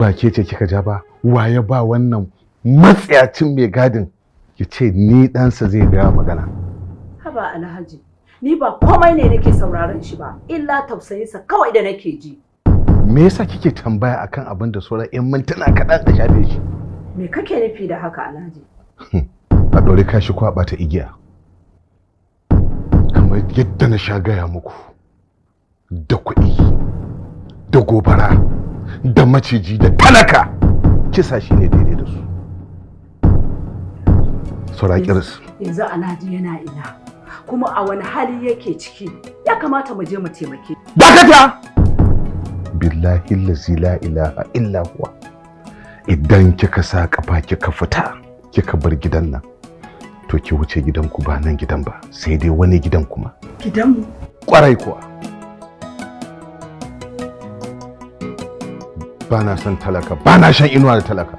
Ba ke ce kika ja ba? Waye ba wannan matsiyacin mai gadin ya ce ni ɗansa zai gaya magana? Haba Alhaji, ni ba komai ne nake sauraron shi ba, illa tausayinsa kawai da nake ji. Me yasa kike tambaya akan abin da sauran 'yan mintuna kaɗan a shafe shi? Me kake nufi da haka, Alhaji? A ɗaure kashi kwaɓa ta igiya. Kamar yadda na sha gaya muku, da kuɗi, da gobara, da maciji, da talaka, kisa shi ne daidai da su. Saura kiris. Yanzu Alhaji yana ina, kuma a wani hali yake ciki? Ya kamata mu je mu taimake. Dakata! Billahi lazi la ilaha illa huwa. Idan kika sa kafa kika fita, kika bar gidan nan, to ki wuce gidanku, ba nan gidan ba, sai dai wani gidan kuma. Gidanmu? Kwarai kuwa. Ba na son talaka, ba na shan inuwa da talaka.